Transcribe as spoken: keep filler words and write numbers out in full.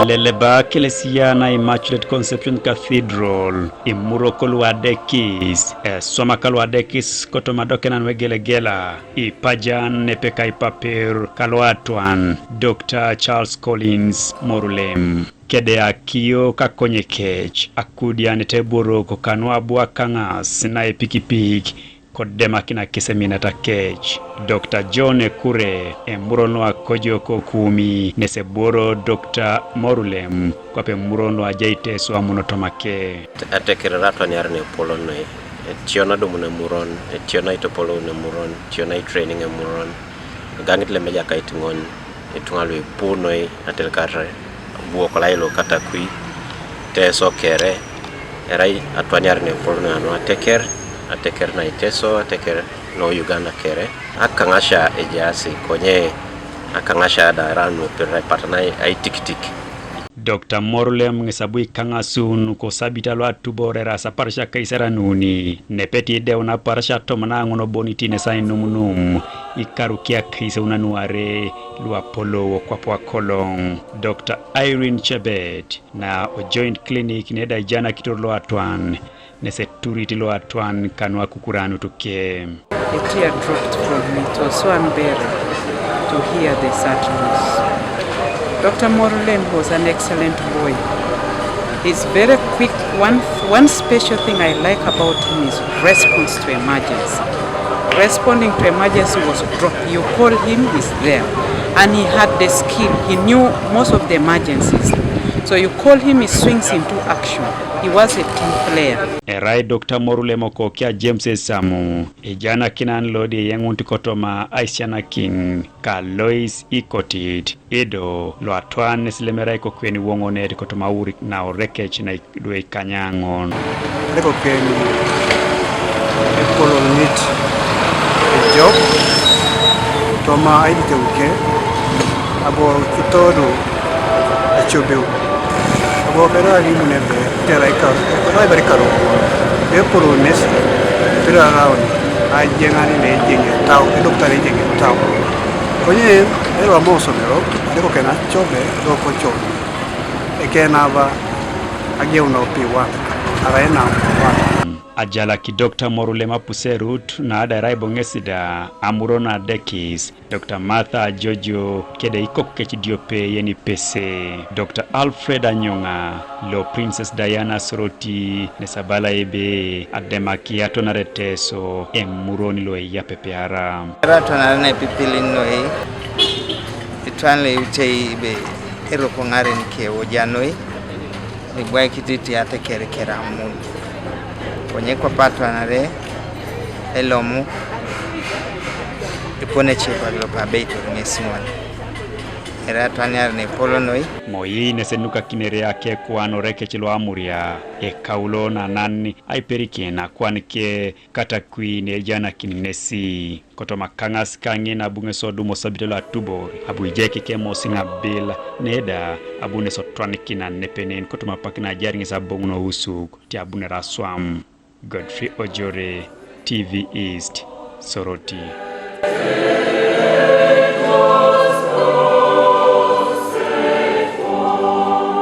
Leleba ekelesia na Immaculate Conception Cathedral, imurok luadekis, eswamak luadekis kotoma adokenan nu egelegela, ipajan nepe ka ipaper ka luatwan, Doctor Charles Collins Morulem. Kede akio ka akonye kec, akudianete eborok kanu abu akaŋas na epikipik, kodemakina kiseminata kec. Doctor John Ekure, emuron lo akojo ko Kumi, nes ebworo Doctor Morulem, kwape emuron lo ajai Teso amuno toma ke. Ateker aratwaniar na epolon noi, etion adumun emuron, etion aitopolon emuron, etion aitraining emuron, egaŋit lem Ejakait ŋon, ituŋa lu ipu noi atelekar abuok lailo Katakwi, Teso kere, erai atwaniar na epolon anu ateker, ateker na Iteso, ateker no Uganda kere. Akaŋasia ejaasi, konye akaŋasia da erai nu epirai pat na aitiktik. Doctor Morulem ŋes abu ikaŋasun kosabit lo atubor eraas aparasia akaisaarei nu, nepet ideun aparasia tomon aŋun bonit nes ainumunum, ikaru ke akaisaarei nu are lu apolou okwap akoloŋ. Doctor Irene Chebet na o Joint Clinic neda ejanakitor lo atwan, nes eturit lo atwan kanu akukuranut ke. A tear dropped from me. It was so unbearable to hear the sad news. Doctor Morulem was an excellent boy. He's very quick. One, one special thing I like about him is response to emergency. Responding to emergency was drop. You call him, he's there. And he had the skill. He knew most of the emergencies. So you call him, he swings into action. He was a team player. Erai Doctor Morulem okokia James Esamu, ejanakinan lodi eyeŋunit kotoma aisisianakin ka Lois Ikotit, ido lo atwan nes lemerai ikokueni woŋonet kotoma aurik na orekec na idwe ikanyaŋon. Lekoken epolonit ejok toma aiditeuke, ago itodu acobeu. Ago kere alimun ebe, kere ikar, kere ibere ikar, epolon nesi, kere araun, ajeŋani ne ejeŋ etau, edokita ne ejeŋ etau. Konye elo ama osomero, adekoken acobe, do kocobe. Ekenaba, ageu na opi wan, arai na wan. Ajalaki Doctor Morulem apuserut, na adarai boŋesi da, amuron adekis, Doctor Martha Ajojo, kede ikok kec diope yeni pese. Doctor Alfred Anyoŋa, lo Princess Diana Soroti, nes abala ebe, ademaki atwanare Teso, emuron lo eyapepeara. Erai atwanare na epipilin noi, itwan lo eutei ebe, eroko ŋaren ke oja noi, ibwaikititi ateker keramun. Konye kwape atwanare, elomu, epone ecebak lope abeitor ŋes ŋol. Erai atwaniar na epolon noi. Moi nes enukakinere akekuan orekec lo Amuria, ekaulo nanan aiperikin akuan ke Katakwi ne ejanakin nesi. Kotoma kaŋas kaŋin abu ŋes odum osabit lo atubor, abu ijai kekemosiŋ abil, neda abu nes otwanikin anepenen kotoma apak na ajar ŋes aboŋun ousuk, ti abunere aswam. Godfrey Ojore, T V East, Soroti.